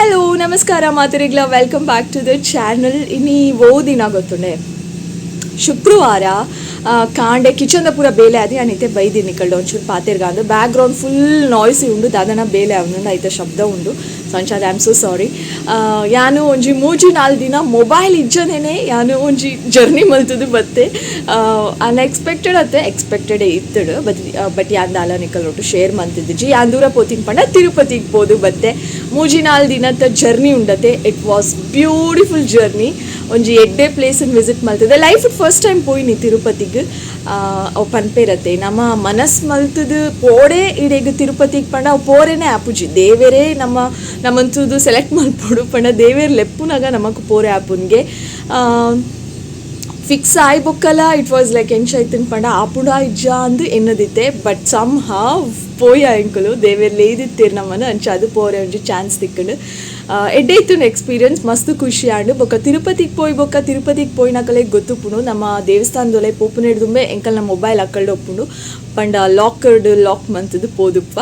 Hello, ನಮಸ್ಕಾರ ಮಾತೆರೆಗ್ಲ. Welcome back to the channel. ಇನಿ ಓದಿನ ಗೊತ್ತುಂಡೆ, ಶುಕ್ರವಾರ ಕಾಂಡೆ ಕಿಚನ್ದ ಪೂರ ಬೇಲೆ ಅದೇ ಅನಿತೆ ಬೈದಿ ನಿಕಲ್ಡ ಒಂಚೂರು ಪಾತೆರ್ಗಾಂದು. ಬ್ಯಾಕ್ ಗ್ರೌಂಡ್ ಫುಲ್ ನಾಯ್ಸಿ ಉಂಡು, ದಾದನ ಬೇಲೆ ಅವನು ಐತ ಶಬ್ದ ಉಂಡು. ಸೊ ಅಂಚಾದ I am so sorry. ಯಾನು ಒಂಜಿ ಮೂಜಿ ನಾಲ್ ದಿನ ಮೊಬೈಲ್ ಇಜ್ಜನೇನೆ ಯಾನು ಒಂಜಿ ಜರ್ನಿ ಮಲ್ತದು ಬತ್ತೆ. ಅನ್ಎಕ್ಸ್ಪೆಕ್ಟೆಡ್ ಅತ್ತೆ, ಎಕ್ಸ್ಪೆಕ್ಟೆಡ್ ಇತ್ತಡು, ಬಟ್ ಬಟ್ ಯಾನ್ ದಾಲ ನಿಕಲ್ ಒಟ್ಟು ಶೇರ್ ಮಂತಿದ್ದಿಜಿ. ಯಾನ್ ದೂರ ಪೋತಿನ ಪಂಡ ತಿರುಪತಿಗೆ ಪೋದು ಬತ್ತೆ. ಮೂಜಿ ನಾಲ್ ದಿನದ ಜರ್ನಿ ಉಂಡತೆ. It was beautiful journey. ಒಂಜಿ ಎಡ್ಡೆ ಪ್ಲೇಸ್ ವಿಸಿಟ್ ಮಲ್ತದೆ. ಲೈಫ್ ಫಸ್ಟ್ ಟೈಮ್ ಪೋಯಿನಿ ತಿರುಪತಿಗೆ. ಅವು ಪನ್ಪೇರತ್ತೆ, ನಮ್ಮ ಮನಸ್ ಮಲ್ತದು ಪೋಡೆ ಇಡೆಗ್ ತಿರುಪತಿಗೆ ಪಂಡ ಅವು ಪೋರೇನೆ ಆಪುಜಿ. ದೇವೆರೇ ನಮ್ಮ ನಮ್ಮಂತೂದು ಸೆಲೆಕ್ಟ್ ಮಲ್ಪೊಡು ಪಂಡ ದೇವೇರ್ ಲೆಪ್ಪುನಾಗ ನಮಕ್ ಪೋರೆ ಆಪುನ್ಗೆ. ಫಿಕ್ಸ್ ಆಯ್ ಬೊಕ್ಕಲ it was like ಎಂಚ ಐತಿನ್ ಪಂಡ ಆಪುಂಡ ಇಜ್ಜ ಅಂದು ಎನ್ನದಿತ್ತೆ. ಬಟ್ ಸಮ್ ಹಾವ್ ಪೋಯ ಎಂಕುಲು. ದೇವೆರ್ ಲೇದಿತ್ತೇರ್ ನಮ್ಮನ್ನು, ಅಂಚ ಅದು ಪೋರೆ ಒಂಜಿ ಚಾನ್ಸ್ ತಿಕ್ಕಂಡು. ಎಡ್ಡೆ ಇತ್ತು ಎಕ್ಸ್ಪೀರಿಯನ್ಸ್, ಮಸ್ತ್ ಖುಷಿ ಆಂಡ್. ಬೊಕ್ಕ ತಿರುಪತಿಗೆ ಪೋಯ್ ಬೊಕ್ಕ ತಿರುಪತಿಗೆ ಪೋಯಿನಕಲೆ ಗೊತ್ತುಪ್ಪುಂಡು, ನಮ್ಮ ದೇವಸ್ಥಾನದೊಲೆ ಪೋಪುನೆಡ್ದುಂಬೆ ಎಂಕಲ್ನ ಮೊಬೈಲ್ ಅಕ್ಕಲ್ಡ್ ಒಪ್ಪುಂಡು ಪಂಡ ಲಾಕರ್ಡ್ ಲಾಕ್ ಮಂತದ್ದು ಪೋದುಪ್ಪ.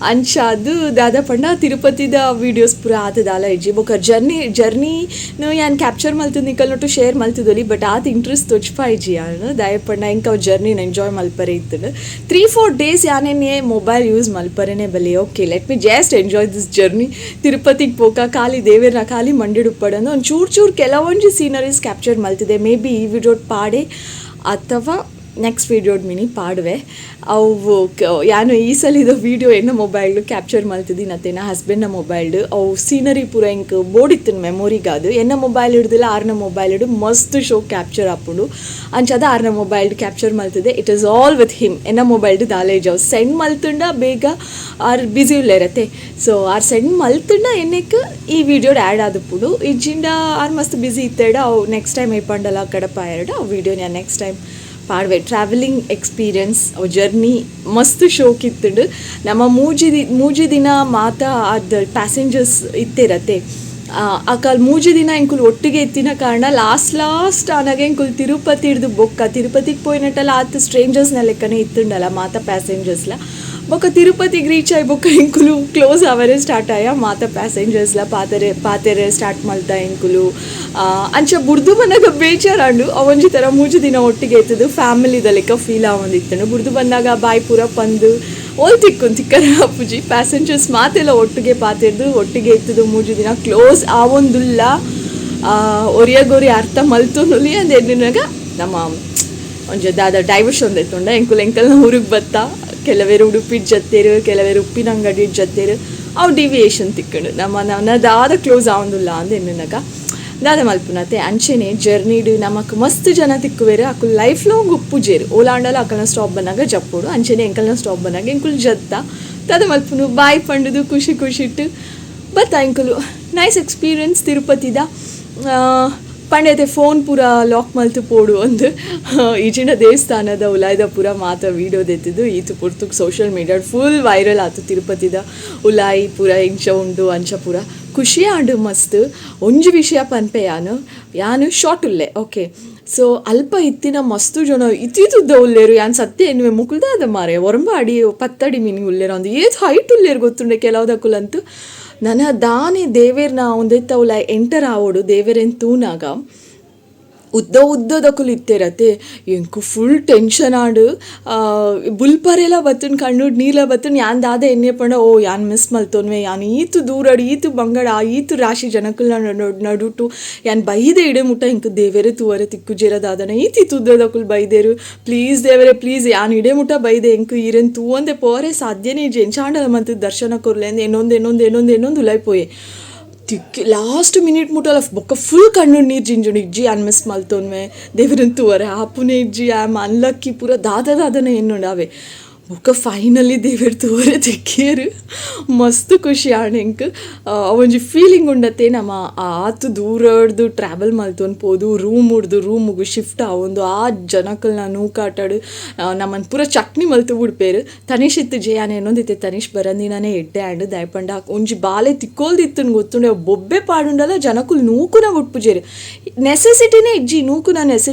ಅಂಚ ಅದು ದಾದ ಪಂಡ ತಿರುಪತಿದ ವೀಡಿಯೋಸ್ ಪೂರ ಆತದಾಲ ಇಜ್ಜಿ. ಬೊಕ್ಕ ಜರ್ನಿ ಜರ್ನಿನು ಯಾನ್ ಕ್ಯಾಪ್ಚರ್ ಮಲ್ತದ್ ನಿಕಲ್ನೊಟ್ಟು ಶೇರ್ ಮಲ್ತದೊಲಿ, ಬಟ್ ಆತ್ ಇಂಟ್ರೆಸ್ಟ್ ತೊಜ್ಪ ಇಜ್ಜಿ ಯಾನ್. ದಾಯೆ ಪಂಡ ಎಂಕ್ ಅವು ಜರ್ನಿನ ಎಂಜಾಯ್ ಮಲ್ಪರೆ ಇತ್ತುಂಡು. 3-4 ಡೇಸ್ ಯಾನೇನೆ ಮೊಬೈಲ್ ಯೂಸ್ ಮಲ್ಪರೆನೆ ಬಲ್ಲಿ. Okay, let me just enjoy this journey. ತಿರುಪತಿಗೆ ಪೋಕ ಖಾಲಿ ದೇವೇರ್ನ ಖಾಲಿ ಮಂಡಿಡುಪ್ಪಡಂದು ಒಂದು ಚೂರು ಚೂರು ಕೆಲವೊಂಜಿ ಸೀನರೀಸ್ ಕ್ಯಾಪ್ಚರ್ ಮಲ್ತಿದೆ. ಮೇ ಬಿ ಈ ವಿಡಿಯೋಡ್ ಪಾಡೆ ಅಥವಾ ನೆಕ್ಸ್ಟ್ ವೀಡಿಯೋಡ್ ಮಿನಿ ಪಾಡುವೆ. ಅವು ಯಾನು ಈ ಸಲಿದ ವೀಡಿಯೋ ಎನ್ನ ಮೊಬೈಲ್ ಕ್ಯಾಪ್ಚರ್ ಮಲ್ತಿದ್ದೀನಿ ಅತ್ತೇನ ಹಸ್ಬೆಂಡ್ನ ಮೊಬೈಲ್ಡ್. ಅವು ಸೀನರಿ ಪೂರ ಎಂಕ್ ಬೋಡಿತ್ತು ಮೆಮೊರಿಗಾದು. ಎನ್ನ ಮೊಬೈಲ್ ಹಿಡ್ದಿಲ್ಲ, ಆರ್ನ ಮೊಬೈಲ್ ಹಿಡು ಮಸ್ತ್ ಶೋ ಕ್ಯಾಪ್ಚರ್ ಆಪುಂಡು. ಅಂಚಾದ ಆರ್ನ ಮೊಬೈಲ್ ಕ್ಯಾಪ್ಚರ್ ಮಲ್ತಿದೆ. It is all with him. ಎನ್ನ ಮೊಬೈಲ್ಡ್ ದಾಲೇಜ್ ಅವು ಸೆಂಡ್ ಮಲ್ತುಂಡ ಬೇಗ ಆರ್ ಬ್ಯುಸಿ ಉಲ್ಲೇರತ್ತೆ. ಸೊ ಆರ್ ಸೆಂಡ್ ಮಲ್ತುಂಡ ಎನ್ನೆಕ್ ಈ ವಿಡಿಯೋಡ್ ಆ್ಯಡ್ ಆದುಪ್ಪುಂಡು. ಇಜ್ಜಿಂಡ ಆರ್ ಮಸ್ತ್ ಬ್ಯುಸಿ ಇತ್ತೇಡ, ಅವು ನೆಕ್ಸ್ಟ್ ಟೈಮ್ ಏಪಂಡಲ ಕಡಪಾಯರ್ಡ ಅವು ವೀಡಿಯೋ ನಾನು ನೆಕ್ಸ್ಟ್ ಟೈಮ್ ಪಾಡ್ವೆ. ಟ್ರಾವೆಲಿಂಗ್ ಎಕ್ಸ್ಪೀರಿಯನ್ಸ್, ಅವು ಜರ್ನಿ ಮಸ್ತ್ ಶೋಕ್ ಇತ್ತುಂಡು. ನಮ್ಮ ಮೂಜಿ ದಿನ ಮಾತ ಅದ್ ಪ್ಯಾಸೆಂಜರ್ಸ್ ಇತ್ತಿರತ್ತೆ. ಅಕಲ್ ಮೂಜಿ ದಿನ ಎಂಕುಲು ಒಟ್ಟಿಗೆ ಇತ್ತಿನ ಕಾರಣ ಲಾಸ್ಟ್ ಲಾಸ್ಟ್ ಆನಾಗ ಎಂಕುಲು ತಿರುಪತಿ ಹಿಡ್ದು ಬೊಕ್ಕ ತಿರುಪತಿಗೆ ಪೋಯಿನಟ್ಟಲ್ಲ ಆತ್ ಸ್ಟ್ರೇಂಜರ್ಸ್ನ ಲೆಕ್ಕನೆ ಇತ್ತುಂಡಲ್ಲ ಮಾತ ಪ್ಯಾಸೆಂಜರ್ಸ್ಲ. ಬೊಕ್ಕ ತಿರುಪತಿಗೆ ರೀಚ್ ಆಯ್ ಬೊಕ್ಕ ಎಂಕುಲು ಕ್ಲೋಸ್ ಅವರೇ ಸ್ಟಾರ್ಟ್ ಆಯ. ಮಾತ ಪ್ಯಾಸೆಂಜರ್ಸ್ಲ ಪಾತೆರೆ ಪಾತೆರೆ ಸ್ಟಾರ್ಟ್ ಮಲ್ತ ಎಂಕುಲು. ಅಂಚ ಬುಡ್ದು ಬಂದಾಗ ಬೇಜಾರಾಂಡು. ಅವೊಂಜಿ ಥರ ಮೂಜಿ ದಿನ ಒಟ್ಟಿಗೆ ಇತ್ತದು ಫ್ಯಾಮಿಲಿದ ಲೆಕ್ಕ ಫೀಲ್ ಆವೊಂದಿತ್ತುಂಡು. ಬುಡ್ದು ಬಂದಾಗ ಬಾಯ್ ಪೂರ ಪಂದು ಓಲ್ ತಿಕ್ಕು ತಿಕ್ಕರ ಅಪ್ಪುಜಿ. ಪ್ಯಾಸೆಂಜರ್ಸ್ ಮಾತೆಲ್ಲ ಒಟ್ಟಿಗೆ ಪಾತೆರ್ದು ಒಟ್ಟಿಗೆ ಇತ್ತದು ಮೂಜಿ ದಿನ ಕ್ಲೋಸ್ ಆವೊಂದುಲ್ಲ, ಒರಿಯಗೊರಿ ಅರ್ಥ ಮಲ್ತೊಂದುಲಿ ಅಂದ್ ಎನ್ನಿನಾಗ ನಮ್ಮ ಒಂಜಿ ದಾದ ಡೈವರ್ಷನ್ ದೆತ್ತುಂಡ. ಎಂಕುಲು ಎಂಕಲ್ನ ಊರಿಗೆ ಬತ್ತ. ಕೆಲವೇರು ಉಡುಪಿ ಜತ್ತೇರು, ಕೆಲವೇರು ಉಪ್ಪಿನಂಗಡಿ ಜತ್ತೇರು. ಅವು ಡಿವಿಯೇಷನ್ ತಿಕ್ಕಂಡು ನಮ್ಮ ನನ ದಾದ ಕ್ಲೋಸ್ ಆವೊಂದುಲ್ಲ ಅಂದ್ ಎನ್ನಿನಾಗ ದಾದ ಮಲ್ಪುನತೆ. ಅಂಚೆನೆ ಜರ್ನಿಡ್ ನಮಕ್ ಮಸ್ತ್ ಜನ ತಿಕ್ಕುವೆರು. ಅಕುಲು ಲೈಫ್ ಲಾಂಗ್ ಉಪ್ಪುಜೇರು. ಓಲಾಂಡಲ ಅಕಲ್ನ ಸ್ಟಾಪ್ ಬಂದಾಗ ಜಪ್ಪೋಡು. ಅಂಚೆನೆ ಎಂಕಲ್ನ ಸ್ಟಾಪ್ ಬಂದಾಗ ಎಂಕುಲು ಜತ್ತ. ದಾದ ಮಲ್ಪುನು, ಬಾಯ್ ಪಂಡುದು ಖುಷಿ ಖುಷಿಟ್ಟು ಬತ್ತ ಎಂಕುಲು. ನೈಸ್ ಎಕ್ಸ್ಪೀರಿಯನ್ಸ್ ತಿರುಪತಿದ. ಪಂಡೈತೆ ಫೋನ್ ಪೂರ ಲಾಕ್ ಮಲ್ತು ಪೋಡು ಒಂದು ಈಜಿನ ದೇವಸ್ಥಾನದ ಉಲಾಯ್ದ ಪೂರ ಮಾತ ವೀಡಿಯೋ ದೆತ್ತಿದ್ದು. ಈತು ಪುರ್ತುಕ್ ಸೋಷಿಯಲ್ ಮೀಡಿಯಾ ಫುಲ್ ವೈರಲ್ ಆತು. ತಿರುಪತಿದ ಉಲಾಯಿ ಪೂರ ಇಂಚ ಉಂಡು ಅಂಚ ಪೂರ ಖುಷಿ ಆಂಡು ಮಸ್ತ್. ಒಂಜಿ ವಿಷಯ ಪನ್ಪೆ ಯಾನು. ಯಾನು ಶಾರ್ಟ್ ಉಲ್ಲೆ, ಓಕೆ. ಸೊ ಅಲ್ಪ ಇತ್ತಿನ ಮಸ್ತು ಜನ ಇತ್ತಿತ್ತುದ್ದ ಉಲ್ಲೇರು. ಯಾನ್ ಸತ್ಯ ಎನ್ನುವೆ, ಮುಕುಲ್ದಾದ ಮಾರೆ ಒರಂಬ ಅಡಿ ಪತ್ತಡಿ ಮಿನಿ ಉಲ್ಲೇರು ಅಂದು ಏತ್ ಹೈಟ್ ಉಲ್ಲೇರು ಗೊತ್ತುಂಡೆ ಕೆಲವುದಕ್ಕುಲಂತೂ. ನನ ದಾನೆ ದೇವೇರ್ನ ಒಂದೆತ್ತ ಉಲ ಎಂಟರ್ ಆವೊಡು, ದೇವೆರೆನ್ ತೂನಾಗ ಉದ್ದ ಉದ್ದದಕುಲು ಇತ್ತೇರತ್ತೆ. ಎಂಕು ಫುಲ್ ಟೆನ್ಷನ್ ಆಂಡ್. ಬುಲ್ಪರೆಲ ಬತ್ತುಂಡು, ಕಣ್ಣುಡ್ ನೀಲ ಬತ್ತುಂಡು. ಯಾನ್ ದಾದ ಎನ್ನೆ ಪಂಡ, ಓ ಯಾನ್ ಮಿಸ್ ಮಲ್ತೊನ್ವೆ, ಯಾನ್ ಈತು ದೂರಡ್ ಈತು ಬಂಗಡ ಈತು ರಾಶಿ ಜನಕುಲ್ನ ನಡುಟು ಯಾನ್ ಬೈದೆ ಇಡೆ ಮುಟ್ಟ ಎಂಕ್ ದೇವೆರೆ ತೂವರೆ ತಿಕ್ಕುಜೆರ ದಾದನ, ಈತ್ ಉದ್ದದಕುಲು ಬೈದೇರು, ಪ್ಲೀಸ್ ದೇವರೇ ಪ್ಲೀಸ್, ಯಾನ್ ಇಡೆ ಮುಟ್ಟ ಬೈದೆ, ಎಂಕ್ ಈರೆನ್ ತೂವಂದೆ ಪೋರೆ ಸಾಧ್ಯನೇ ಇಜ್ಜಿ, ಎಂಚಾಂಡಲ ಮಂತ್ ದರ್ಶನ ಕೊರ್ಲೆ ಅಂದ್ ಎನ್ನೊಂದು ಎನ್ನೊಂದು ಎನ್ನೊಂದು ಎನ್ನೊಂದು ಉಲಾಯ್ ಪೋಯೆ. ತಿಕ್ಕಿ ಲಾಸ್ಟ್ ಮಿನಿಟ್ ಮುಟ್ಟಲ ಬೊಕ್ಕ ಫುಲ್ ಕಣ್ಣು ನೀರು ಜಿಂಜುಂಡು. ಇಜ್ಜಿ, ಯಾನ್ ಮಿಸ್ ಮಲ್ತೊನ್ವೆ, ದೇವರನ್ ತೂವರೆ ಆಪುನೆ ಇಜ್ಜಿ, I am unlucky ಪೂರ ದಾದ ದಾದನ ಎನ್ನುಂಡು ಅವೆ. ಬೊಕ್ಕ ಫೈನಲಿ ದೇವೆರ್ ತೂವರೆ ತಿಕ್ಕಿಯರು. ಮಸ್ತ್ ಖುಷಿ ಆಂಡ್ ಎಂಕ್. ಅವೊಂಜಿ ಫೀಲಿಂಗ್ ಉಂಡತ್ತೆ, ನಮ ಆತ್ ದೂರಡ್ದು ಟ್ರಾವೆಲ್ ಮಲ್ತೊಂದು ಪೋದು ರೂಮ್ ಹುಡ್ದು ರೂಮುಗು ಶಿಫ್ಟ್ ಆವೊಂದು ಆ ಜನಕಲ್ನ ನೂಕಾಟಡ್ ನಮ್ಮನ್ ಪೂರ ಚಟ್ನಿ ಮಲ್ತು ಬುಡ್ಪೇರು. ತನಿಷ್ ಇತ್ತಿಜೆ. ಯಾನ್ ಎನ್ನೊಂದಿತ್ತೆ, ತನಿಷ್ ಬರಂದಿನನೇ ಎಡ್ಡೆ ಆಂಡ್. ದಾಯೆ ಪಂಡ ಒಂಜಿ ಬಾಲೆ ತಿಕ್ಕೋಲ್ದಿತ್ತುಂಡು ಗೊತ್ತುಂಡೆ. ಬೊಬ್ಬೆ ಪಾಡುಂಡಲ ಜನಕುಲು ನೂಕುನ ಬುಡ್ಪುಜೆರ್. ನೆಸೆಸಿಟಿನೇ ಇಜ್ಜಿ, ನೂಕುನ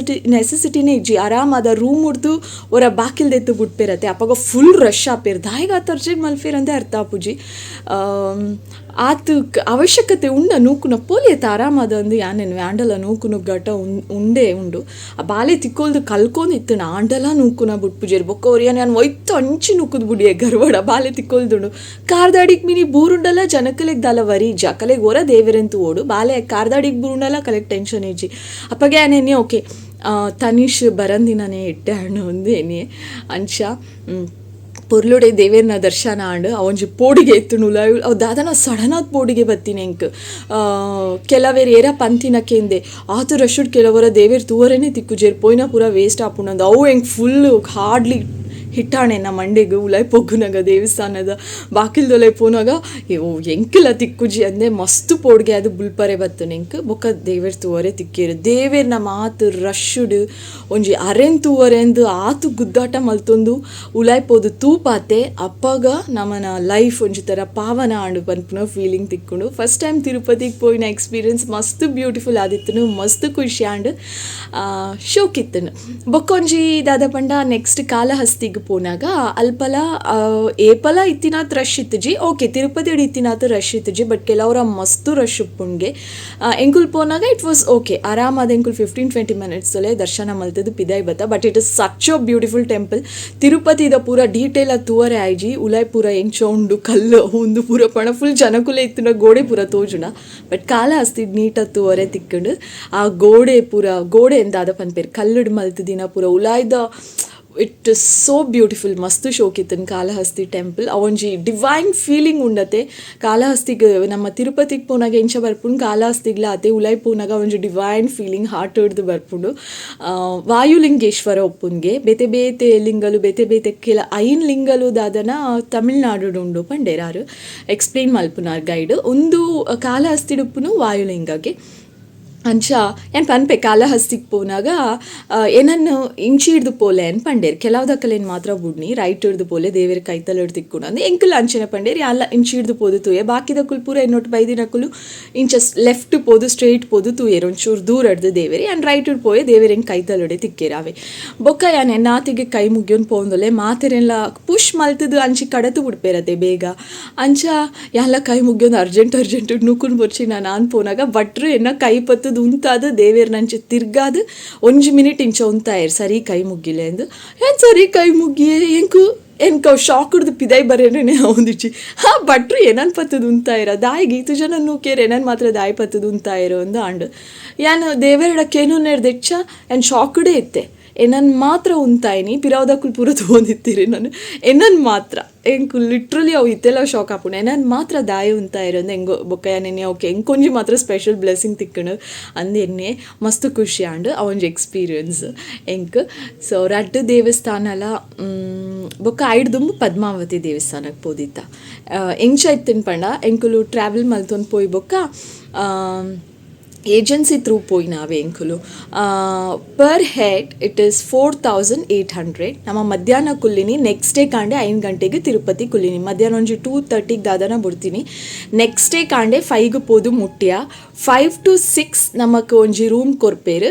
ನೆಸೆಸಿಟಿನೇ ಇಜ್ಜಿ. ಆರಾಮಾದ ರೂಮ್ ಹುಡ್ದು ಒರ ಬಾಕಿಲ್ ದೆತ್ತು ಬುಡ್ಪೇರತ್ತೆ. ಅಪಗ Full rush ಆಪೇರ್. ದಾಯೆಗ್ ಆತ್ ಅರ್ಜೆಂಟ್ ಮಲ್ಪೇರ್ ಅಂದೆ ಅರ್ಥ ಆಪುಜಿ. ಆತ್ ಅವಶ್ಯಕತೆ ಉಂಡ ನೂಕುನ ಪೋಲಿಯತ್ತ ಆರಾಮದ ಅಂದ್ ಯಾನ್ ಎನ್ನುವೆ. ಆಂಡಲ ನೂಕುನು ಘಟ ಉಂಡೇ ಉಂಡು. ಆ ಬಾಲೆ ತಿಕ್ಕೊಲ್ದು ಕಲ್ಕೊಂದು ಇತ್ತುಂಡು, ಆಂಡಲ ನೂಕುನ ಬುಡ್ಪುಜೆರ್. ಬೊಕ್ಕ ಒರಿಯನ್ ಯಾನ್ ಒಯ್ತು ಅಂಚಿ ನೂಕುದು ಬುಡಿಯೆ ಗರ್ವಡ ಬಾಲೆ ತಿಕ್ಕೊಲ್ದುಂಡು. ಕಾರ್ದಾಡಿಗ್ ಮಿನಿ ಬೂರುಂಡಲ ಜನಕಲೆಗ್ ದಾಲ ವರಿ ಇಜ್ಜಿ, ಅಕಲೆಗ್ ಒರ ದೇವೆರೆನ್ ತೂವೊಡು. ಬಾಲೆ ಕಾರ್ದಾಡಿಗ್ ಬೂರುಂಡಲ ಅಕಲೆಗ್ ಟೆನ್ಷನ್ ಇಜ್ಜಿ. ಅಪಗ ಯಾನ್ ಎನ್ನಿಯೆ ಓಕೆ ತನಿಷ್ ಬರಂದಿನನೇ ಎಡ್ಡೆ ಆಂಡ್ ಅಂದ್ ಎನ್ನಿಯೆ. ಅಂಚ ಪೊರ್ಲುಡೆ ದೇವೆರ್ನ ದರ್ಶನ ಆಂಡ್. ಅವೊಂಜಿ ಪೋಡಿಗೆ ಇತ್ತುಂಡು ಉಲಾಯಿ, ಅವು ದಾದನ ಸಡನ್ ಆದ್ ಪೋಡಿಗೆ ಬತ್ತಿನ ಎಂಕ್. ಕೆಲವೆರ್ ಏರ ಪಂತಿನ ಕೇಂದೆ, ಆತ್ ರಶ್ ಕೆಲವರ ದೇವೆರ್ ತೂವರೆನೆ ತಿಕ್ಕುಜೆರ್, ಪೋಯಿನ ಪೂರ ವೇಸ್ಟ್ ಆಪುಂಡು. ಅವು ಎಂಕ್ full hardly hit ಆಂಡ್ ಎನ್ನ ಮಂಡೆಗ್. ಉಲಾಯಿ ಪೊಗ್ಗುನಗ ದೇವಸ್ಥಾನದ ಬಾಕಿಲ್ದೊಲೈ ಪೋನಗ ಓ ಎಂಕಲ ತಿಕ್ಕುಜಿ ಅಂದೆ ಮಸ್ತ್ ಪೋಡಿಗೆ ಅದು ಬುಲ್ಪರೆ ಬತ್ತುಂಡು ಎಂಕ್. ಬೊಕ್ಕ ದೇವೆರ್ ತೂವರೆ ತಿಕ್ಕೇರು. ದೇವೆರ್ನ ಮಾತ್ ರಶ್ಡ್ ಒಂಜಿ ಅರೆನ್ ತೂವರೆಂದು ಆತ್ ಗುದ್ದಾಟ ಮಲ್ತೊಂದು ಉಲಾಯಿ ಪೋದು ತೂಪಾತೆ. ಅಪ್ಪಗ ನಮನ ಲೈಫ್ ಒಂಜಿ ತರ ಪಾವನ ಆಂಡ್ ಪನ್ಪುನ ಫೀಲಿಂಗ್ ತಿಕ್ಕುಂಡು. ಫಸ್ಟ್ ಟೈಮ್ ತಿರುಪತಿಗ್ ಪೋಯಿನ ಎಕ್ಸ್ಪೀರಿಯನ್ಸ್ ಮಸ್ತ್ ಬ್ಯೂಟಿಫುಲ್ ಆದಿತ್ತುಂಡು, ಮಸ್ತ್ ಖುಷಿ ಆಂಡ್, ಶೋಕಿತ್ತುಂಡು. ಬೊಕ್ಕ ಒಂಜಿ ದಾದ ಪಂಡ ನೆಕ್ಸ್ಟ್ ಕಾಲಹಸ್ತಿಗ್ ಪೋನಾಗ ಅಲ್ಪಲ ಏಪಲ ಇತ್ತಿನಾತ್ ರಶ್ ಇತ್ತುಜಿ. ಓಕೆ ತಿರುಪತಿಡ್ ಇತ್ತಿನಾತ್ ರಶ್ ಇತ್ತುಜಿ, ಬಟ್ ಕೆಲವರ ಮಸ್ತ್ ರಶ್ ಉಪ್ಪುಂಡ್ಗೆ. ಎಂಕುಲ್ ಪೋನಾಗ it was okay, ಆರಾಮಾದ ಎಂಕುಲ್ 15-20 minutes ದರ್ಶನ ಮಲ್ತದು ಪಿದಾಯಿ ಬತ್ತ. But it is such a beautiful temple. ತಿರುಪತಿದ ಪೂರ ಡೀಟೇಲ್ ಆದ್ ತೂವರೆ ಆಯ್ಜಿ, ಉಲಾಯ್ ಪೂರ ಎಂಚ ಉಂಡು ಕಲ್ಲು ಉಂದು ಪೂರ ಪಣ ಫುಲ್ ಜನಕುಲೆ ಇತ್ತಿನ ಗೋಡೆ ಪೂರ ತೋಜುಂಡ. ಬಟ್ ಕಾಲಹಸ್ತಿ ನೀಟಾದ್ ತೂವರೆ ತಿಕ್ಕುಂಡು. ಆ ಗೋಡೆ ಪೂರ ಗೋಡೆ ಎಂದಾದ ಪನ್ಪೇರ್ ಕಲ್ಲುಡ್ ಮಲ್ತುದಿನ ಪೂರ ಉಲಾಯ್ದ it is so beautiful. ಮಸ್ತ್ ಶೋಕಿತ್ತನ್ ಕಾಲಹಸ್ತಿ ಟೆಂಪಲ್. ಅವೊಂಜಿ ಡಿವೈನ್ ಫೀಲಿಂಗ್ ಉಂಡತೆ ಕಾಲಹಸ್ತಿಗ್. ನಮ್ಮ ತಿರುಪತಿಗ್ ಪೋನಾಗ ಎಂಚ ಬರ್ಪುಂಡು ಕಾಲಹಸ್ತಿಗ್ಲ ಅತೆ. ಉಲಾಯ್ ಪೋನಾಗ ಒಂಜಿ divine feeling heart ಹಿಡ್ದು ಬರ್ಪುಂಡು. ವಾಯುಲಿಂಗೇಶ್ವರ ಉಪ್ಪುನ್ಗೆ ಬೇತೆ ಬೇತೆ ಲಿಂಗಲು, ಬೇತೆ ಬೇತೆ ಕೆಲ 5 ಲಿಂಗಲು ದಾದನ ತಮಿಳ್ನಾಡುಡ್ ಉಂಡು ಪಂಡೇರ್ ಎಕ್ಸ್ಪ್ಲೇನ್ ಮಲ್ಪುನಾರ್ ಗೈಡ್. ಉಂದು ಕಾಲಹಸ್ತಿಡ್ ಉಪ್ಪುನು ವಾಯುಲಿಂಗಗೆ. ಅಂಚ ಯಾನ್ ಪನ್ಪೆ ಕಾಲಹಸ್ತಿಗ್ ಪೋನಾಗ ಏನನ್ನು ಇಂಚಿ ಹಿಡ್ದು ಪೋಲೆ ಅನ್ ಪಂಡೇರ್. ಕೆಲವುದಕಲೆನ್ ಮಾತ್ರ ಬುಡ್ನಿ, ರೈಟ್ ಹಿಡ್ದು ಪೋಲೆ ದೇವೆರ್ ಕೈತಲ್ ಹಿಡ್ದು ತಿಕ್ಕುಂಡು ಅಂದ್ ಎಂಕುಲು ಅಂಚನೆ ಪಂಡೇರ್. ಯಾನ್ಲ ಇಂಚಿ ಹಿಡ್ದು ಪೋದು ತೂಯೆ. ಬಾಕಿದಕುಲು ಪೂರ ಎನ್ನೊಟ್ಟು ಬೈದಿನಕುಲು ಇಂಚ ಲೆಫ್ಟ್ ಪೋದು ಸ್ಟ್ರೈಟ್ ಪೋದು ತೂಯೆರ್ ಒಂಚೂರು ದೂರ ಹಿಡ್ದು ದೇವೆರ್. ಯಾನ್ ರೈಟ್ ಹಿಡ್ದು ಪೋಯೆ, ದೇವೆರ್ ಎಂಕ್ ಕೈತಲುಡೆ ತಿಕ್ಕೇರ್ ಅವೆ. ಬೊಕ್ಕ ಯಾನ್ ಎನ್ನಾತಿಗೆ ಕೈ ಮುಗಿಯೊಂದು ಪೋಂದೊಲೆ ಮಾತೆರೆನ್ಲ ಪುಷ್ ಮಲ್ತುದು ಅಂಚಿ ಕಡತು ಬುಡ್ಪೇರತೆ ಬೇಗ. ಅಂಚ ಯಾನ್ಲ ಕೈ ಮುಗಿಯೊಂದು ಅರ್ಜೆಂಟ್ ಅರ್ಜೆಂಟ್ ನೂಕುನ್ ಬೊರ್ಚಿ ನಾನ್ ಪೋನಾಗ ಭಟ್ರು ಎನ್ನ ಕೈ ಪತ್ತುದು ಉಂತಾದ್ ದೇವೆರ್ನಂಚ ತಿರ್ಗಾದ್ ಒಂಜಿ ಮಿನಿಟ್ ಇಂಚ ಉಂತಾಯೆರ್ ಸರಿ ಕೈ ಮುಗ್ಗಿಲೆ ಅಂದ್. ಯಾನ್ ಸರಿ ಕೈ ಮುಗ್ಗಿಯೆ, ಎಂಕು ಎಂಕ್ ಅವು ಶಾಕ್ ಹಿಡ್ದು ಪಿದಾಯಿ ಬರೇನೆ ಆವೊಂದಿಜ್ಜಿ. ಹಾ ಭಟ್ರು ಏನನ್ ಪತ್ತುದು ಉಂತಾಯೆರ ದಾಯೆಗ್ ಈತ್ ಜನ ನೂಕೇರ್ ಏನನ್ ಮಾತ್ರ ದಾಯಿ ಪತ್ತುದು ಉಂತಾಯೆರ್ ಅಂದ್ ಆಂಡ್. ಯಾನ್ ದೇವೆರ್ಡ ಕೇನುನೆರ್ದ್ ಎಚ್ಚ ಯಾನ್ ಶಾಕ್ಡೇ ಇತ್ತೆ. ಎನ್ನನ್ ಮಾತ್ರ ಉಂತಾಯಿನಿ, ಪಿರಾವುದಕುಲು ಪೂರ ತೂವೊಂದಿತ್ತೆರ್ ನಾನು ಎನ್ನನ್ ಮಾತ್ರ. ಎಂಕ್ ಲಿಟ್ರಲಿ ಅವು ಇತ್ತೆಲ ಶಾಕ್ ಆಪುಂಡು. ಎನ್ನನ್ ಮಾತ್ರ ದಾಯೆ ಉಂತಾಯೆರ್ ಅಂದ್ ಎಂಕ್. ಬೊಕ್ಕ ಯಾನ್ ಎನ್ನಿಯೆ ಓಕೆ ಎಂಕೊಂಜಿ ಮಾತ್ರ ಸ್ಪೆಷಲ್ ಬ್ಲೆಸ್ಸಿಂಗ್ ತಿಕ್ಕುಂಡು ಅಂದ್ ಎನ್ನಿಯೆ. ಮಸ್ತ್ ಖುಷಿ ಆಂಡ್ ಅವೊಂಜಿ ಎಕ್ಸ್ಪೀರಿಯನ್ಸ್ ಎಂಕ್. ಸೊ ರಡ್ಡ್ ದೇವಸ್ಥಾನಲ ಬೊಕ್ಕ ಐಡ್ ದುಂಬು ಪದ್ಮಾವತಿ ದೇವಸ್ಥಾನಕ್ಕೆ ಪೋದಿತ್ತ. ಎಂಚ ಇತ್ತಿನ ಪಂಡ ಎಂಕುಲು ಟ್ರಾವೆಲ್ ಮಲ್ತೊಂದು ಪೋಯಿ ಬೊಕ್ಕ ಏಜೆನ್ಸಿ ಥ್ರೂ ಪೋಯಿನಾವೆ ಎಂಕುಲು. Per head it is 4800. ನಮ್ಮ ಮಧ್ಯಾಹ್ನ ಕುಲ್ಲಿನಿ, ನೆಕ್ಸ್ಟ್ ಡೇ ಕಾಂಡೆ 5 ಗಂಟೆಗೆ ತಿರುಪತಿ ಕುಲ್ಲಿನಿ. ಮಧ್ಯಾಹ್ನ ಒಂಜಿ 2:30ಗೆ ದಾದನ ಬುಡ್ತೀನಿ. ನೆಕ್ಸ್ಟ್ ಡೇ ಕಾಂಡೆ 5ಗ್ ಪೋದು ಮುಟ್ಯ. 5 to 6 ನಮಕ್ ಒಂಜಿ ರೂಮ್ ಕೊರ್ಪೇರು.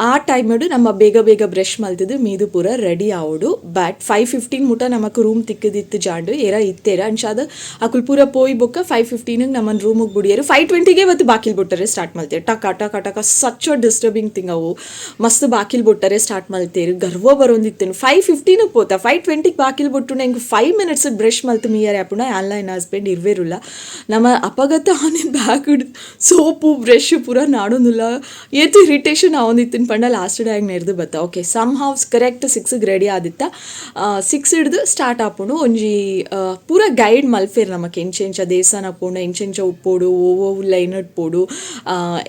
ಆ ಟೈಮುಡು ನಮ್ಮ ಬೇಗ ಬೇಗ ಬ್ರಷ್ ಮಲ್ತದು ಮೀದು ಪೂರ ರೆಡಿ ಆವೊಡು. ಬಟ್ 5:15 ಮುಟ ನಮಕ್ ರೂಮ್ ತಿಕ್ಕದಿತ್ತು ಜಾಂಡು ಏರ ಇತ್ತೇರ. ಅಂಚಾದ ಅಕುಲು ಪೂರ ಪೋಯಿ ಬೊಕ್ಕ 5:15 ನಮ್ಮನ್ ರೂಮಿಗೆ ಬುಡಿಯರು. 5:20ಗೆ ಬತ್ತು ಬಾಕಿಲ್ ಬುಟ್ಟರೆ ಸ್ಟಾರ್ಟ್ ಮಲ್ತೇರು ಟಕ ಟಕ ಟಕ. Such a disturbing thing ಅವು. ಮಸ್ತ್ ಬಾಕಿಲ್ ಬುಟ್ಟರೆ ಸ್ಟಾರ್ಟ್ ಮಲ್ತೇರು, ಗರ್ವ ಬರೋಂದಿತ್ತೇನು. 5:15 ಪೋತ, 5:20ಗೆ ಬಾಕಿಲ್ ಬುಟ್ಟು ಎಂಕ್ 5 ಮಿನಿಟ್ಸ್ ಬ್ರಷ್ ಮಲ್ತು ಮೀಯರೆ ಆಪುಂಡ. ಆನ್ಲೈನ್ ಹಸ್ಬೆಂಡ್ ಇರ್ವೇರುಲ್ಲ. ನಮ್ಮ ಅಪಗತ ಆನೆ bag soap brush ಪೂರ ನಾಡೊಂದುಲ್ಲ. ಏತ್ ಇರಿಟೇಷನ್ ಆವೊಂದಿತ್ತಿನ ಪಂಡ ಲಾಸ್ಟ್ ಡೇ ಆಗಿ ನೆರ್ದು ಬತ್ತ. Okay some how correct 6ಗೆ ready Aditya. 6 ಹಿಡ್ದು ಸ್ಟಾರ್ಟ್ ಆಪುಂಡು. ಒಂಜಿ ಪೂರ ಗೈಡ್ ಮಲ್ಪೇರ್ ನಮಕ್ ಎಂಚ ಎಂಚ ದೇವಸ್ಥಾನ ಪೋಂಡ ಎಂಚೆಂಚ ಉಪ್ಪೋಡು, ಓ ಲೈನ್ ಪೋಡು,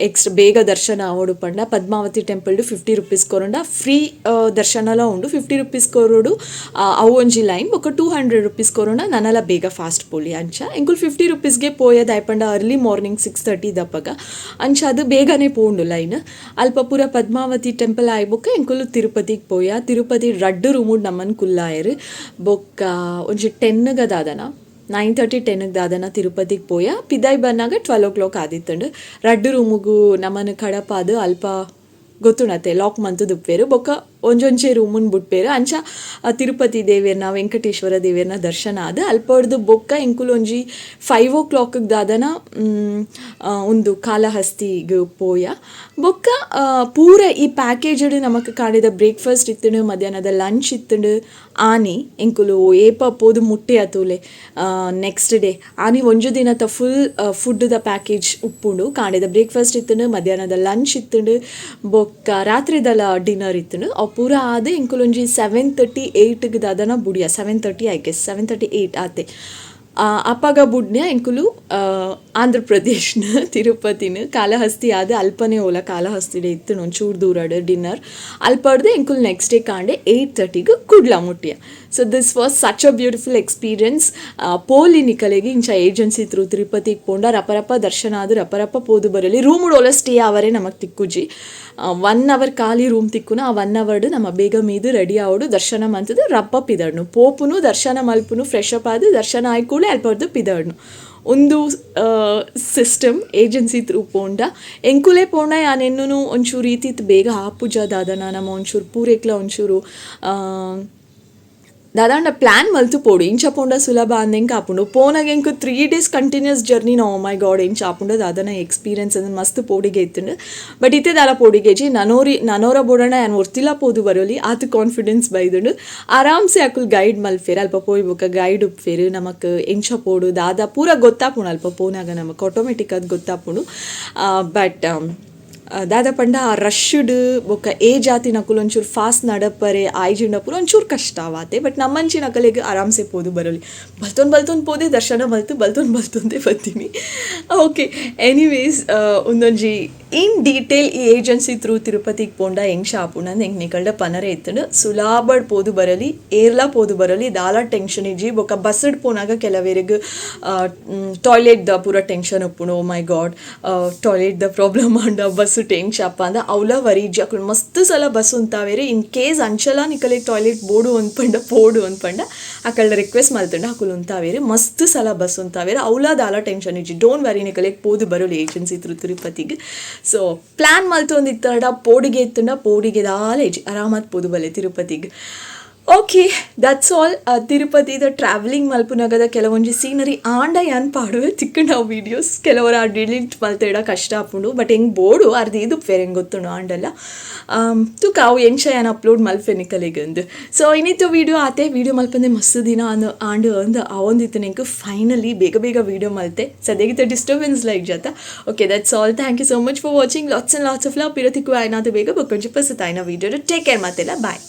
ಎಕ್ಸ್ಟ್ ಬೇಗ ದರ್ಶನ ಆವೊಡು ಪಂಡ ಪದ್ಮಾವತಿ ಟೆಂಪಲ್ ₹50 ಕೊರಂಡ ಫ್ರೀ ದರ್ಶನಲ ಉಂಡು. ₹50 ಕೊರೊಡು, ಅವು ಒಂಜಿ ಲೈನ್. ಬೊಕ್ಕ ₹200 ಕೊರೋಣ ನನಲ ಬೇಗ ಫಾಸ್ಟ್ ಪೋಲಿ. ಅಂಚ ಎಂಕುಲು ₹50ಗೆ ಪೋಯದ ಪಂಡ ಅರ್ಲಿ ಮಾರ್ನಿಂಗ್ 6:30 ದಪ್ಪಗ. ಅಂಚ ಅದು ಬೇಗನೆ ಪೋಂಡು ಲೈನ್. ಅಲ್ಪ ಪೂರ ಪದ್ಮಾವತಿ ಟೆಂಪಲ್ ಆಯ್ ಬೊಕ್ಕ ಎಂಕುಲು ತಿರುಪತಿಗೆ ಪೋಯ. ತಿರುಪತಿ ರಡ್ಡು ರೂಮುಡ್ ನಮ್ಮನ್ ಕುಲ್ಲಾಯೆರ್. ಬೊಕ್ಕ ಒಂಜಿ 10ಗ ದಾದನ, 9:30 10ಗೆ ದಾದನ ತಿರುಪತಿಗೆ ಪೋಯ. ಪಿದಾಯ್ ಬನ್ನಾಗ 12 ಓ ಕ್ಲಾಕ್ ಆದಿತ್ತುಂಡು. ರಡ್ಡು ರೂಮುಗು ನಮ್ಮನ್ ಕಡಪಾದು ಅಲ್ಪ ಗೊತ್ತುಂಡತೆ ಲಾಕ್ ಮಂತುದು ಉಪ್ಪೇರು. ಬೊಕ್ಕ ಒಂಜೊಂಜೆ ರೂಮುನ್ ಬುಡ್ಪೆರ್. ಅಂಚ ತಿರುಪತಿ ದೇವೆರ್ನ, ವೆಂಕಟೇಶ್ವರ ದೇವೆರ್ನ ದರ್ಶನ ಆದ್ ಅಲ್ಪಡ್ದ್ ಬೊಕ್ಕ ಎಂಕುಲು ಒಂಜಿ 5 ಓ ಕ್ಲಾಕ್ ದಾದನ ಉಂದು ಕಾಲಹಸ್ತಿಗ್ ಪೋಯ. ಬೊಕ್ಕ ಪೂರ ಈ ಪ್ಯಾಕೇಜ್ ನಮಕ್ ಕಾಂಡೆದ ಬ್ರೇಕ್ಫಾಸ್ಟ್ ಇತ್ತುಂಡು, ಮಧ್ಯಾಹ್ನದ ಲಂಚ್ ಇತ್ತುಂಡು. ಆನಿ ಎಂಕುಲು ಏಪ ಪೋದು ಮುಟ್ಟೆ ತೂಲೆ ನೆಕ್ಸ್ಟ್ ಡೇ. ಆನಿ ಒಂಜಿ ದಿನತ ಫುಲ್ ಫುಡ್ದ ಪ್ಯಾಕೇಜ್ ಉಪ್ಪುಂಡು. ಕಾಂಡೆದ ಬ್ರೇಕ್ಫಾಸ್ಟ್ ಇತ್ತುಂಡು, ಮಧ್ಯಾಹ್ನದ ಲಂಚ್ ಇತ್ತುಂಡು, ಬೊಕ್ಕ ರಾತ್ರಿದಲ ಡಿನ್ನರ್ ಇತ್ತುಂಡು. ಅವು ಪೂರ ಆದ್ ಎಂಕುಲು ಒಂಜಿ 7:38ಗೆ ದಾದನ ಬುಡಿಯ. 7:30, I guess, 7:38 ಆತೆ. ಅಪಗ ಬುಡ್ನ್ಯ ಎಂಕುಲು ಆಂಧ್ರ ಪ್ರದೇಶ್ನ ತಿರುಪತಿನ ಕಾಲಹಸ್ತಿ ಆದ್ ಅಲ್ಪನೆ ಓಲ ಕಾಲಹಸ್ತಿಡೆ ಇತ್ತುಂಡು ಒಂಚೂರು ದೂರಡ್ ಡಿನ್ನರ್. ಅಲ್ಪಡ್ದು ಎಂಕುಲು ನೆಕ್ಸ್ಟ್ ಡೇ ಕಾಂಡೆ 8:30ಗೆ Kudla ಮುಟ್ಟಿಯ. So this was such a beautiful experience. ಪೋಲಿ ನಿಕಲೆಗ್ ಇಂಚ ಏಜೆನ್ಸಿ ತ್ರೂ ತಿರುಪತಿಗೆ ಪೋಂಡ ರಪ ರಪ ದರ್ಶನ ಆದ್ ರಪ ರಪ ಪೋದು ಬರಲಿ. ರೂಮ್ ಓಲ ಸ್ಟೇ ಅವರೇ ನಮಕ್ ತಿಕ್ಕುಜಿ. 1 ಅವರ್ ಖಾಲಿ ರೂಮ್ ತಿಕ್ಕುನ. ಆ 1 ಅವರ್ಡ್ ನಮ್ಮ ಬೇಗ ಮೀದು ರೆಡಿ ಆವಡು, ದರ್ಶನ ಮಂತುದು ರಪ್ಪ ಪಿದಡ್ನು. ಪೋಪುನು, ದರ್ಶನ ಮಲ್ಪುನು, ಫ್ರೆಶ್ ಅಪ್ ಆದ್ ದರ್ಶನ ಆಯ್ ಕೂಡ್ಲೆ ಅಲ್ಪರ್ದು ಪಿದಡ್ನು. ಒಂದು ಸಿಸ್ಟಮ್ ಏಜೆನ್ಸಿ ತ್ರೂ ಪೋಂಡ. ಎಂಕುಲೆ ಪೋಂಡ ಯಾನ್ ಎನ್ನುನು ಒಂಚೂರು ರೀತಿತ್ ಬೇಗ ಆಪುಜ ದಾದನ. ನಮ್ಮ ಒಂಚೂರು ಪೂರೆಕ್ಲ ಒಂಚೂರು ದಾದಾಂಡ ಪ್ಲ್ಯಾನ್ ಮಲ್ತು ಪೋಡು. ಇಂಚ ಪೋಂಡ ಸುಲಭ ಅಂದೆಂಕ ಆಪುಂಡು. ಪೋನಾಗ ಎಂಕ್ 3 ಡೇಸ್ ಕಂಟಿನ್ಯೂಸ್ ಜರ್ನಿ. ಓ ಮೈ ಗಾಡ್, ಎಂಚ ಆಪುಂಡು ದಾದನ ಎಕ್ಸ್ಪೀರಿಯನ್ಸ್ ಅಂದ್ರೆ ಮಸ್ತ್ ಪೋಡಿಗೆ ಇತ್ತುಂಡು. ಬಟ್ ಇತ್ತೆ ದಾಲ ಪೋಡಿಗೆಜಿ. ನನೋರಿ ನನೋರ ಬೋಡಣ ಯಾನ್ ಒರ್ತಿಲ ಪೋದು ಬರೋಲಿ, ಆತು ಕಾನ್ಫಿಡೆನ್ಸ್ ಬೈದುಂಡು. ಆರಾಮ್ಸೆ ಅಕುಲು ಗೈಡ್ ಮಲ್ಪೆರ್. ಅಲ್ಪ ಪೋಯಿ ಬೊಕ್ಕ ಗೈಡ್ ಉಪ್ಪೇರು. ನಮಕ್ ಎಂಚ ಪೋಡು ದಾದ ಪೂರ ಗೊತ್ತಾಪುಂಡು. ಅಲ್ಪ ಪೋನಾಗ ನಮಕ್ ಆಟೋಮೆಟಿಕ್ ಅದು ಗೊತ್ತಾಪುಂಡು. ಬಟ್ ದಾದ ಪಂಡ ಆ ರಶ್ಡ್ ಬೊಕ್ಕ ಏಜ್ ಆತಿನಕುಲು ಒಂಚೂರು ಫಾಸ್ಟ್ ನಡಪರೆ ಆಯ್ಜಿಂಡ ಪೂರ ಒಂಚೂರು ಕಷ್ಟ ಆವಾತೆ. ಬಟ್ ನಮ್ಮಂಚಿನಕಲೆಗ್ ಆರಾಮ್ಸೆ ಪೋದು ಬರೋಲಿ. ಬಲ್ತೊಂದು ಬಲ್ತೊಂದು ಪೋದೆ, ದರ್ಶನ ಮಲ್ತು ಬಲ್ತೊಂದು ಬಲ್ತೊಂದೇ ಬರ್ತೀನಿ. ಓಕೆ, ಎನಿವೇಸ್, ಒಂದೊಂಜಿ ಇನ್ ಡೀಟೇಲ್ ಈ ಏಜೆನ್ಸಿ ತ್ರೂ ತಿರುಪತಿಗೆ ಪೋಂಡ ಎಂಚ ಆಪುಂಡು ಅಂದ್ ಎಂಕ್ ನಿಕಲ್ಡ ಪನರೆ ಇತ್ತುಂಡು. ಸುಲಾಬಡ್ ಪೋದು ಬರಲಿ, ಏರ್ಲಾ ಪೋದು ಬರಲಿ, ದಾಲ ಟೆನ್ಷನ್ ಇಜ್ಜಿ. ಬೊಕ್ಕ ಬಸ್ಡ್ ಪೋನಾಗ ಕೆಲವೆರೆಗ್ ಟಾಯ್ಲೆಟ್ ದ ಪೂರ ಟೆನ್ಷನ್ ಉಪ್ಪುಂಡು. ಮೈ ಗಾಡ್, ಟಾಯ್ಲೆಟ್ the problem ಆಂಡ ಬಸ್ ಎಂಚ ಅಪ್ಪ ಅಂದ ಅವ್ಲ ವರಿ ಇಜ್ಜಿ. ಅಕುಲು ಮಸ್ತ್ ಸಲ ಬಸ್ ಉಂತಾವೆರ್. ಇನ್ ಕೇಸ್ ಅಂಚಲ ನಿಕಲೆಗ್ ಟಾಯ್ಲೆಟ್ ಬೋಡು ಅಂದ್ಪಂಡ, ಪೋಡು ಅಂದ್ಪಂಡ, ಅಕಲ್ಡ ರಿಕ್ವೆಸ್ಟ್ ಮಲ್ತುಂಡ ಅಕುಲು ಉಂತಾವೆರ್. ಮಸ್ತ್ ಸಲ ಬಸ್ ಉಂತಾವೆರ್. ಅವ್ಲ ದಾಲ ಟೆನ್ಷನ್ ಇಜ್ಜಿ. Don't worry, ನಿಕಲೆಗ್ ಪೋದು ಬರೋಲಿ ಏಜೆನ್ಸಿ ತ್ರೂ ತಿರುಪತಿಗ್. ಸೊ ಪ್ಲ್ಯಾನ್ ಮಲ್ತೊಂದಿತ್ತಡ ಪೋಡಿಗೆ ಇತ್ತುಂಡ ಪೋಡಿಗೆ ದಾಲ ಇಜ್ಜಿ, ಆರಾಮಾದ್ ಪೋದು ಬಲೆ ತಿರುಪತಿಗ್. Okay, that's all. ತಿರುಪತಿದ ಟ್ರಾವೆಲಿಂಗ್ ಮಲ್ಪುನಗದ ಕೆಲವೊಂಜಿ ಸೀನರಿ ಆಂಡ ಯಾನ್ ಪಾಡುವೆ ತಿಕ್ಕಂಡ ಅವು ವೀಡಿಯೋಸ್. ಕೆಲವರು ಆ ಡಿಲೀಟ್ ಮಲ್ತೇಡ ಕಷ್ಟ ಆಪುಂಡು. ಬಟ್ ಎಂಕ್ ಬೋಡು, ಅರ್ಧ ಇದು ಫೇರ್ ಹೆಂಗೆ ಗೊತ್ತುಂಡು ಆಂಡಲ್ಲ ತುಕ ಅವು ಎಂಚ ಯಾನ್ ಅಪ್ಲೋಡ್ ಮಲ್ಪೆ ನಿಕಲೆಗ್. ಸೊ ಇನ್ನಿತ್ತು ವೀಡಿಯೋ ಆತೆ. ವೀಡಿಯೋ ಮಲ್ಪಂದೆ ಮಸ್ತ್ ದಿನ ಅಂದ್ ಆಂಡ್ ಅಂದ್ ಅವೊಂದಿತ್ತು ಎಂಕ್. ಫೈನಲಿ ಬೇಗ ಬೇಗ ವೀಡಿಯೋ ಮಲ್ತೆ. ಸದ್ಯಗಿತ್ತ ಡಿಸ್ಟರ್ಬೆನ್ಸ್ ಲೈಕ್ ಜಾತ. Okay, that's all. Thank you so much for watching. Lots and lots of love. ಪಿರ ತಿಕ್ಕು ಆಯ್ನಾದ ಬೇಗ ಬೊಕ್ಕೊಂಜಿ ಪಸತಾಯ್ನ ವೀಡಿಯೋ. ಟೇಕ್ ಕೇರ್ ಮಾತೆಲ್ಲ, ಬಾಯ್.